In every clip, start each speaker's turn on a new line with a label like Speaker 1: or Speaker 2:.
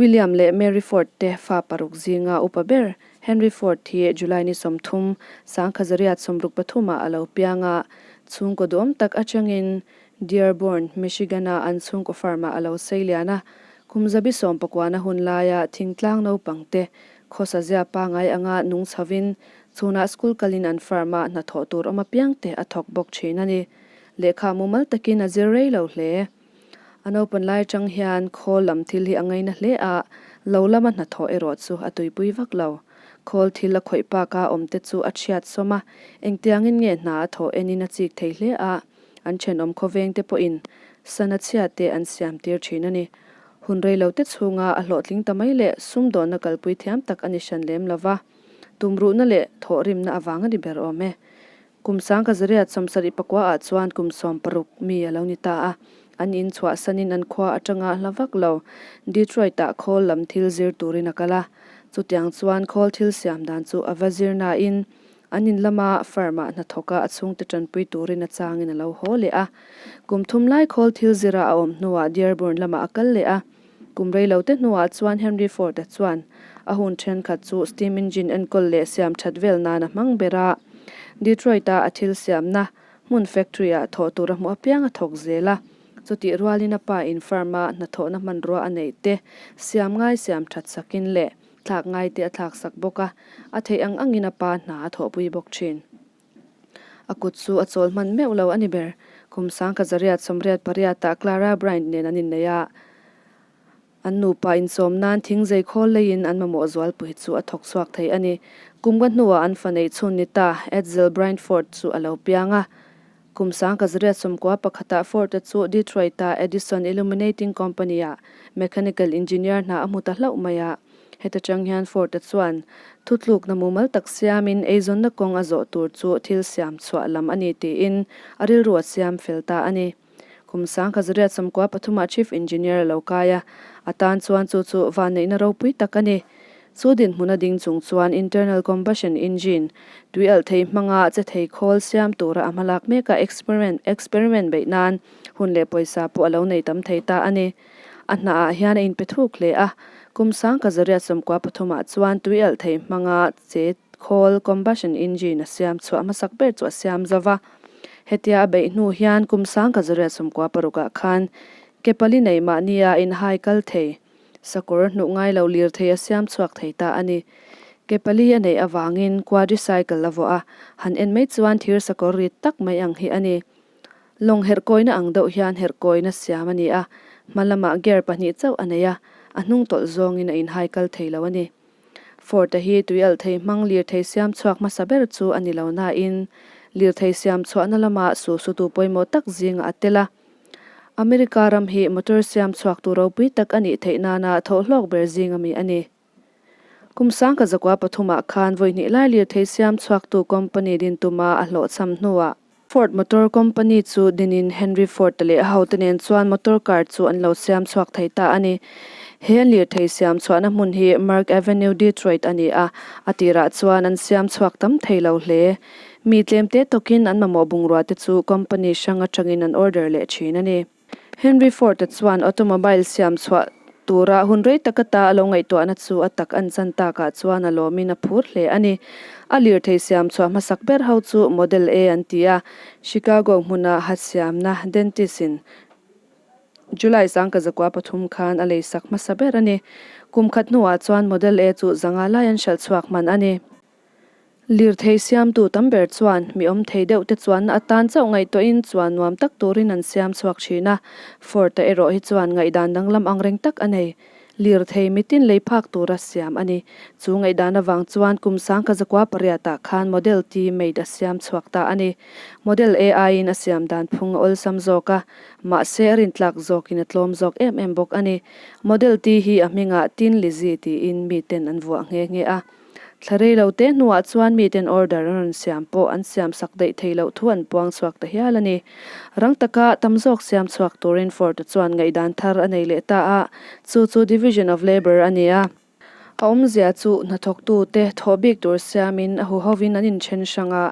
Speaker 1: William leh Mary Ford te fa paruk zinga upa ber Henry Ford hi July ni 30, 1963 ah a lo piang a, chhungkaw duhawm tak atangin Dearborn, Michigan-a an chhungkaw farm-ah a lo sei lian a. Kum zabi sawmpakuana hun laia thingtlang naupang te khawsa zia pangai anga nung chhovin chhunah school kalin an farm-ah hnathawh tur awm apiang te a thawk bawk thin a ni. Lehkha mumal takin a zir rei lo hle. A naupan lai atang hian khawl lam thil hi a ngaina hle a, lo lama hnathawh erawh chu a tuipui vak lo. Khawl thil a khawih baka awm te chu a chhiat sawm a, engtiangin nge hna a thawh enin a chik thei hle a, an thenawm khawveng te pawhin sana chhia te an siam tir thin a ni. Hun rei lo te chhunga a hlawhtling ta mai leh sumdawnna kalpui thiam tak a ni hran lem lo va, tumruhna leh thawhrimna avang a ni ber awm e. Kum 1974 ah chuan kum 60 mi a lo ni ta a, an in chhuahsanin an khua atanga hla vak lo Detroit ah khawl lam thil zir turin a kal a. Chutiang chuan khawl thil siam dan chu a va zir nain an in lama firm ah hnathawka a chhungte tanpui turin a changin a lo haw leh a. Kum thum lai khawl thil zira a awm hnuah Dearborn lamah a kal leh a. Kum rei lo te hnuah chuan Henry Ford a chuan a hun thenkhat chu steam engine enkawl leh siam that vel nan a hmang ber a. Detroit-a a thil siamna hmun factory-ah thawh tur a hmuh apiang a thawk zel a. Chutih rualin a pa in farm-a hnathawhna hmanrua a neih te siam ngai siam that sakin leh thlak ngai te a thlak sak bawk a, a theih ang angin a pa hna a thawhpui bawk thin. A kut chu a chawl hman meuh lo a ni ber. Kum 1988 ah Clara Bryant nen an innei a, an nupa insawm nan thingzei khawl leiin an mamawh zualpui chu a thawk chhuak thei a ni. Kum ka hnuah an fa neih chhun ni ta Edsel Bryant Ford chu a lo piang a. Kum 1991 ah Ford-a chu Detroit-a Edison Illuminating Company-ah mechanical engineer hna a hmu ta hlauh mai a. Heta chang hian Ford-a chuan thutlukna mumal tak siamin eizawnna kawng a zawh tur chu thil siam chhuah lam a ni tiin a rilru a siam fel ta a ni. Kum 1993 ah Chief Engineer a lo kai a, a tan chuan chu chu vanneihna ropui tak a ni. Chu dinhmun a ding chung chuan internal combustion engine, tui alh thei hmanga che thei khawl siam tura a hmalak meka experiment experiment beih nan hun leh pawisa pawh a lo nei tam thei ta a ni. A hnaah hian a inpe thuk hle a, kum 1993 ah chuan tui alh thei hmanga che khawl combustion engine a siam chhuah hmasak ber chu a siam zo va. Hetia a beih hnu hian kum 1996 ah khan ke pali nei mahnia inhai kal thei Sakawr hnuh ngai lo lirthei a siam chhuak thei ta a ni. Ke pali a neih avangin quadricycle a vuah a, han en mai chuan thir sakawr rit tak mai ang hi a ni. Lawng herhkawina ang deuh hian herhkawina siam a ni a, hma lamah gear pahnih chauh a nei a, a hnung tawlh zawngin a inhai kal thei lo a ni. Ford-a hi tuialh thei hmang lirthei siam chhuak hmasa ber chu a ni lo nain lirthei siam chhuahna lama suhsutu pawimawh tak zingah a tel a. America ram hi motor siam chhuaktu ropui tak a nih theih nana thawhhlawk ber zing ami a ni. Kum 1903 ah khan vawi hnih lai lirthei siam chhuaktu company din tuma a hlawhchham hnuah Ford Motor Company chu dinin Henry Ford leh a hote nen chuan motor car chu an lo siam chhuak thei ta a ni. He an lirthei siam chhuahna hmun hi Mark Avenue, Detroit a ni a, a tirah chuan an siam chhuak tam thei lo hle. Mi tlemte tawkin an mamawh bungrua te chu company hrang atangin an order leh thin a ni. Henry Ford-a chuan automobile siam chhuah tura hun rei taka ta a lo ngaihtuahna chu a tak an chan takah chuan a lawmin a phur hle a ni. A lirthei siam chhuah hmasak ber ho chu Model A an ti a, Chicago hmuna hat siamna dentist-in July 1903 khan a leisak hmasa ber a ni. Kum khat hnuah chuan Model A chu zanga lai an hralh chhuak hman a ni. Lirthei siamtu tam ber chuan mi awm thei deuh te chuan atan chauh ngaihtuahin chuan nuam tak turin an siam chhuak thin a, Ford-a erawh hi chuan ngaihdan danglam angreng tak a nei. Lirthei mitin lei phak tura siam a ni. Chu ngaihdan avang chuan kum 1908 ah khan Model T made a siam chhuak ta a ni. Model A aiin a siam dan phung a awlsam zawk a, mahse a rintlak zawkin a tlawm zawk em em bawk a ni. Model T hi a hmingah Tin Lizzy tiin miten an vuah nghe nghe a. Thla rei lo te hnuah chuan miten order an rawn siam pawh an siam sak daih thei loh thu an puang chhuak ta hial a ni. Rang taka tam zawk siam chhuak turin Ford-a chuan ngaihdan thar a nei leh ta a, chu chu Division of Labour a ni a. A awmzia chu hnathawktute thawh bik tur siamin a huhovin an inthen hrang a,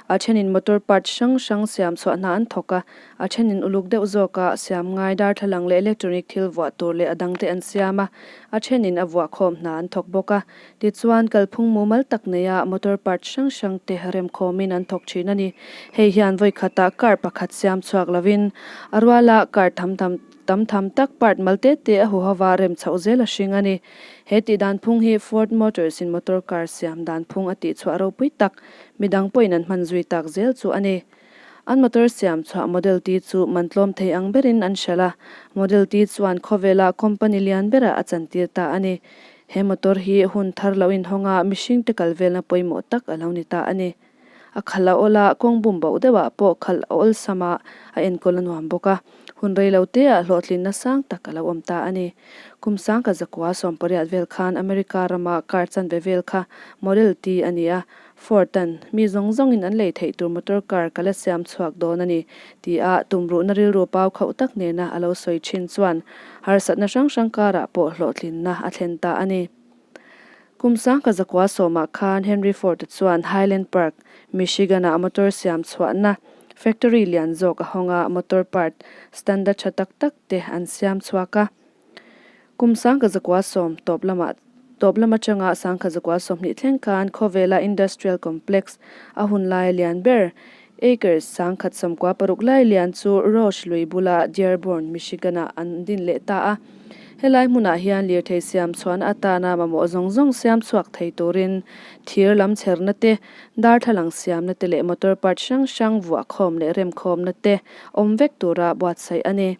Speaker 1: A thenin motor part hrang hrang siam chhuah hna an thawk a, a thenin uluk deuh zawka siam ngai darthlalang leh electronic thil vuah tur leh a dangte an siam a, a thenin a vuah khawm hna an thawk bawk a. Tichuan, kalphung mumal tak neia motor part hrang hrang te remkhawmin an thawk thin a ni. Hei hian vawi khatah car pakhat siam chhuak lovin a ruala car tham tham tam tham tak part mal te te a huhova rem chhoh zel a hring a ni. He tih dan phung hi Ford Motors in motor car siam dan phung a tih chhuah ropui tak midang pawhin an hman zui tak zel chu a ni. An motor siam chhuah Model T chu man tlawm thei ang berin an hralh a, Model T chuan khawvela company lian berah a chantir ta a ni. He motor hi hun thar lo inhawng a mihringte kal velna pawimawh tak a lo ni ta a ni. A khalh a awl a, kawng bum boh deuhah pawh khalh a awlsam a, a enkawl a nuam bawk a. Hun rei lo teah hlawhtlinna sang tak a lo awm ta a ni. Kum sangka zakua sawmpariat vel khan America rama car chanve vel kha Model T a ni a, Ford-a'n mi zawng zawngin an lei theih tur motor car ka la siam chhuak dawn a ni, tia tumruhna rilru pau khauh tak nena a lo sawi thin chuan harsatna hrang hrang karah pawh hlawhtlinna a thlen ta a ni. Kum sangka zakua sawmah khan Henry Ford-a chuan Highland Park, Michigan-ah motor siam chhuahna factory lian zawk a hawng a, motor part standard tha tak tak te an siam chhuak a. Kum sangka zakua sawm tawp lamah tawp lam atanga sangkha zakua 20 thleng khan khawvela industrial complex a hun lai lian ber acres 196 lai lian chu Roche lui bula Dearborn, Michigan-ah an din leh ta a. Helai hmunah hian lirthei siam chhuahna atana mamawh zawng zawng siam chhuak thei turin thir lam chherna te, darthlalang siamna te leh motor part hrang hrang vuahkhawm leh remkhawmna te awm vek tura buatsaih a ni.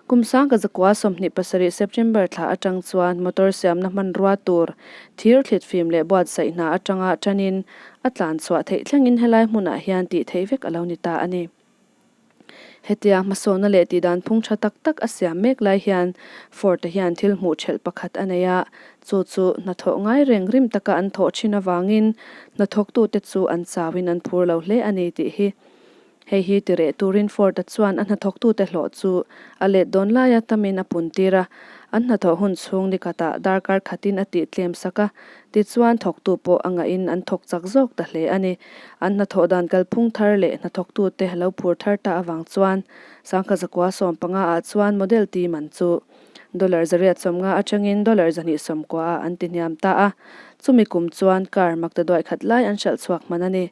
Speaker 1: Kum sangka zakua 27 September thla atang chuan motor siamna hmanrua tur thir thlit fim leh buatsaih hna atanga tanin a tlan chhuah theih thlengin helai hmunah hian tih theih vek a lo ni ta a ni. Hetia hmasawhna leh tihdan phung tha tak tak a siam mek lai hian Ford-a hian thil hmuh thelh pakhat a nei a, chu chu hnathawh ngai reng rim taka an thawh thin avangin hnathawktute chu an chauin an phur lo hle a ni tih hi Hei hi tireh turin Ford-a chuan a hnathawktute hlawh chu a let dawn laia tamin a pun tir a, an hnathawh hun chhung ni khatah darkar khatin a tih tlem sak a, tichuan thawktu pawh a ngahin an thawk chak zawk ta hle a ni. An hnathawh dan kalphung thar leh hnathawktute lo phur thar ta avang chuan sangkha zakua 15 ah chuan Model T man chu dollar 850 atangin dollar 290 ah an ti hniam ta a, chumi kum chuan car maktaduai khat lai an hralh chhuak hman a ni.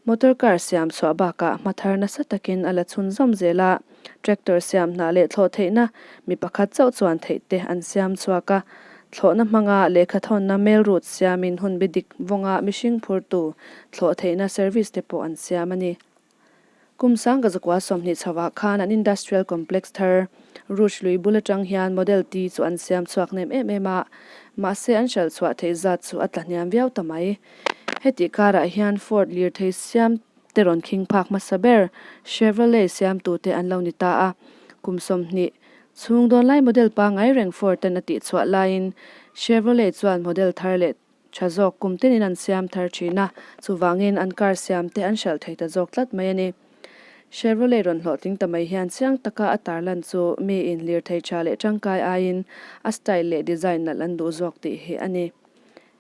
Speaker 1: Motor car siam chhuah bakah hma thar nasa takin a la chhunzawm zel a, tractor siam hna leh thlawh theihna mi pakhat chauh chuan theih te an siam chhuak a, thlawhna hmanga lehkha thawnna mail route siamin hun bi dik vawnga mihring phurtu thlawh theihna service te pawh an siam a ni. Kum sangka zakua 20 chhovah khan an industrial complex thar Rouge lui bul atang hian Model T chu an siam chhuak hnem em em a, mahse an hralh chhuah theih zat chu a tla hniam viau ta mai. Hetih karah hian Ford lirthei siam te rawn khing phak hmasa ber Chevrolet siamtute an lo ni ta a, kum 20 chhung dawn lai model pangngai reng Ford ten a tihchhuah laiin Chevrolet chuan model thar leh tha zawk kum tinin an siam thar thin a, chuvangin an car siam te an hralh thei ta zawk tlat mai a ni. Chevrolet rawn hlawhtling ta mai hian chiang taka a tarlan chu miin lirthei tha leh tangkai aiin a style leh design nalh an duh zawk tih hi a ni.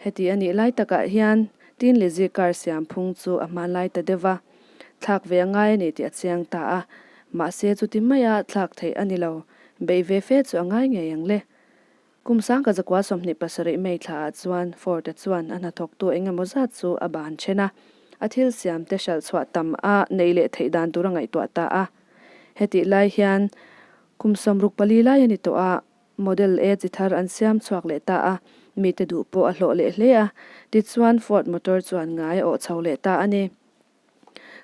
Speaker 1: Heti a nih lai takah hian Tin Lizzy car siam phung chu a hmanlai ta deuh va, thlak ve a ngai a ni tih a chiang ta a, mahse chuti maia thlak theih a ni lo, beih ve fe chu a ngai ngei ang le. Kum sangka zakua 27 May thlaah chuan Ford-a chuan a hnathawktu eng emaw zat chu a ban then a, a thil siamte hralh chhuah tam a neih leh theih dan tur a ngaihtuah ta a. Hetih lai hian kum 64 lai a ni tawh a, Model A chi thar an siam chhuak leh ta a, mite duh pawh a hlawh leh hle a, tichuan Ford motor chuan ngai a awh chho leh ta a ni.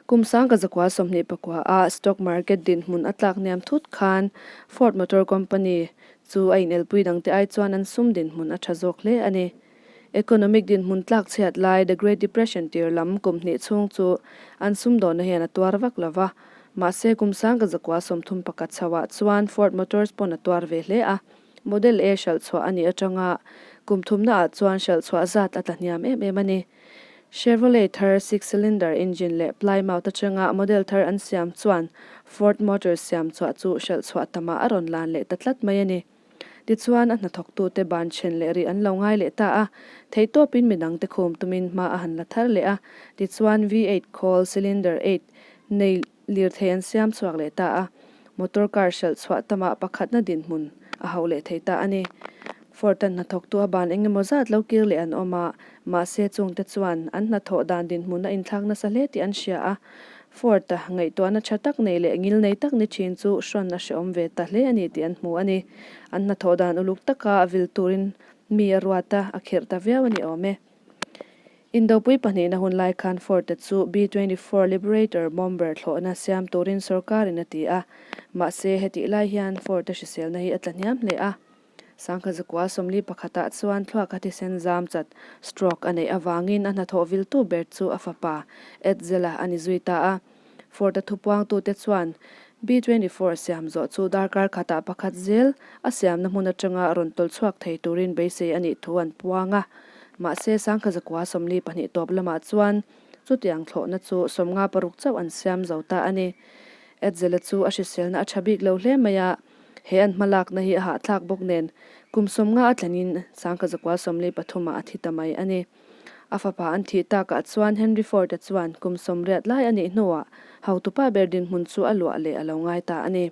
Speaker 1: Kum sangka zakua 29 a stock market dinhmun a tlak hniam thut khan Ford Motor Company chu a inelpui dangte ai chuan an sum dinhmun a tha zawk hle a ni. Economic dinhmun tlak chhiat lai The Great Depression tir lam kum hnih chhung chu an sumdawnna hian a tuar vak lo va, mahse kum sangka zakua 31 chhoah chuan Ford Motors pawn a tuar ve hle a, Model A hralh chhuah a nih atanga kum thumnaah chuan hralh chhuah zat a tla hniam em em a ni. Chevrolet thar six cylinder engine leh Plymouth atanga model thar an siam chuan Ford Motors siam chhuah chu hralh chhuah tamah a rawn lan leh ta tlat mai a ni. Tichuan, a hnathawktute ban then leh rih an lo ngai leh ta a. Theihtawpin midangte khum tumin hma a han la thar leh a. Tichuan, V-eight khawl, cylinder eight, nei lirthei an siam chhuak leh ta a. Motor car hralh chhuah tamah pakhatna dinhmun a hauh leh thei ta a ni. Ford-a hnathawktu a ban eng emaw zat lo kir leh an awm a, mahse chungte chuan an hnathawh dan dinhmun a inthlak nasa hle tih an hria a. Ford-a ngaihtuahna tha tak nei leh ngil nei tak ni thin chu hrawn a hrehawm ve ta hle a ni tih an hmu a ni. An hnathawh dan uluk taka vil turin mi a ruat a, a khirh ta viau a ni awm e. Indopui pahnihna hun lai khan Ford-a chu B-24 Liberator bomber thlawhna siam turin sorkarin a ti a, mahse hetih lai hian Ford-a hriselna hi a tla hniam hle a. Sangha zakua 41 ah chuan thluak a thisen zam chat, stroke, a neih avangin a hnathawh viltu ber chu a fapa, Edsel-a a ni zui ta a. Ford-a thupuangtute chuan B-24 siam zawh chu darkar khatah pakhat zel a siamna hmun atanga rawn tawlh chhuak thei turin beisei a nih thu an puang a. Mahse, Sangha zakua 42 tawp lamah chuan chutiang thlawhna chu 56 chauh an siam zo ta a ni. Edsel-a chu a hriselna a tha bik lo hle mai a. He an hmalakna hi a hahthlak bawk nen, kum 50 a tlenin Sangha zakua 43 ah a thi ta mai a ni. A fapa an thih takah chuan Henry Ford-a chuan kum 80 lai a nih hnuah hotupa ber dinhmun chu a luah leh a lo ngai ta a ni.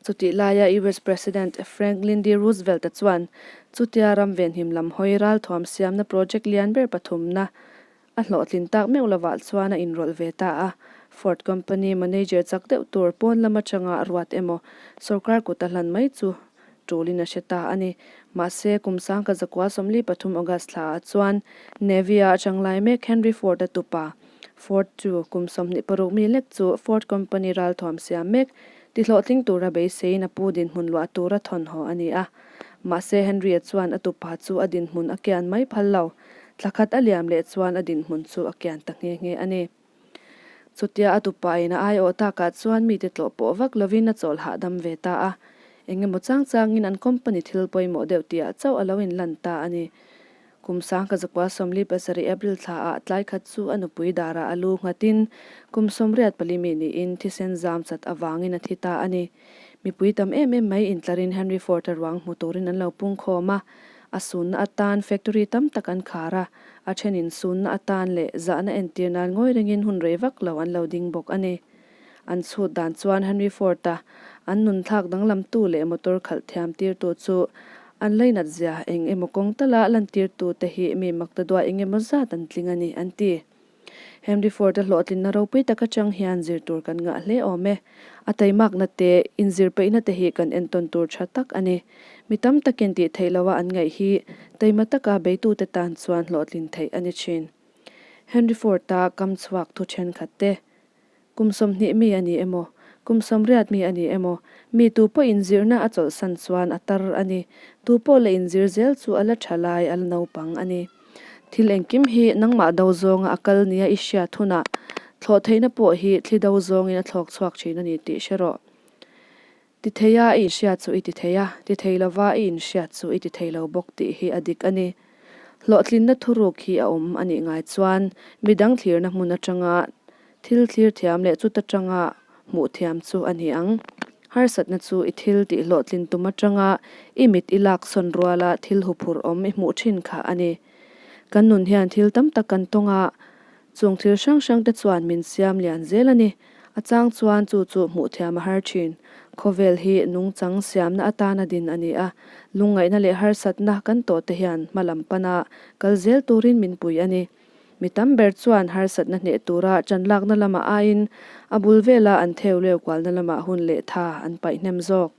Speaker 1: Chutih laia US President Franklin D. Roosevelt-a chuan chutia ram venhim lam hawi ralthuam siamna project lian ber pathumna A hlawhtlin tak meuh lovah chuan a inrawlh ve ta a, Ford company manager chak deuh tur pawn lam atanga ruat emaw sorkar kut a hlan mai chu tulin a hre ta a ni. Mahse, kum sangka zakua 43 August thla ah chuan Navy-a atang lai mek Henry Ford-a tupa Ford chu kum 26 mi lek chu Ford company ralthuam siam mek ti hlawhtling tura beiseiin a pu dinhmun luah tura thawnhaw a ni a. Mahse, Henry-a chuan a tupa chu a dinhmun a kian mai phal lo. Thla khat a liam leh chuan a dinhmun chu a kian ta nghe nghe a ni. Chutia a tupain a aiawh takah chuan mite tlawh pawh vak lovin a chawl hahdam ve ta a. Eng emaw chang changin an company thil pawimawh deuh tihah chauh a lo inlan ta a ni. Kum sangka zakua 47 April thlaah tlai khat chu a nupui darah a lu nghatin kum 84 mi niin thisen zam chat avangin a thi ta a ni. Mipui tam em em mai intlarin Henry Ford-a ruang hmu turin an lo pungkhawm a. A sunna atan factory tam tak an khar a, a thenin sunna atan leh zahna entir nan ngawi rengin hun rei vak lo an lo ding bawk a ni. An chhut dan chuan Henry Ford-a an nun thlak danglamtu leh motor khalh thiam tirtu chu an lainat zia eng emaw kawng tala lantirtu te hi mi makta duah eng emaw zat an tling a ni, an ti. Henry Ford-a hlawhtlinna ropui tak atang hian zir tur kan ngah hle awm e. A taimakna te, inzir peihna te hi kan entawn tur tha tak a ni. Mi tam takin tih theih loha an ngaih hi taima taka beitute tan chuan hlawhtlin theih a ni thin. Henry Ford-a kam chhuak thu thenkhat te, Kum 20 mi a ni emaw, kum 80 mi a ni emaw, mi tu pawh inzirna a chawlhsan chuan a tar a ni. Tu pawh la inzir zel chu a la tha lai, a la naupang a ni. Thil engkim hi nangmah do zawnga a kal nia i hriat hunah thlawh theihna pawh hi thli do zawngin a thlawk chhuak thin a ni tih hre rawh. Ti theia i inhriat chu i ti thei a, ti thei lova i inhriat chu i ti thei lo bawk tih hi a dik a ni. Hlawhtlinna thuruk hi a awm a nih ngai chuan midang thlirna hmun atanga thil thlir thiam leh chuta tanga hmuh thiam chu a ni ang. Harsatna chu i thil tih hlawhtlin tum atanga i mit i lak sawn ruala thil huphurh awm i hmuh thin kha a ni. Kan nun hian thil tam tak kan tawng a, Chung thil hrang hrang te chuan min siam lian zel a ni. A chang chuan chu chu hmuh thiam a har thin. Khawvel hi nungchang siamna atana din a ni a, lungngaihna leh harsatna kan tawh te hian hma lam pana kal zel turin min pui a ni. Mi tam ber chuan harsatna hneh tura chanlakna lamah aiin a bul vela an theu leu kualna lamah hun leh tha an paih hnem zawk.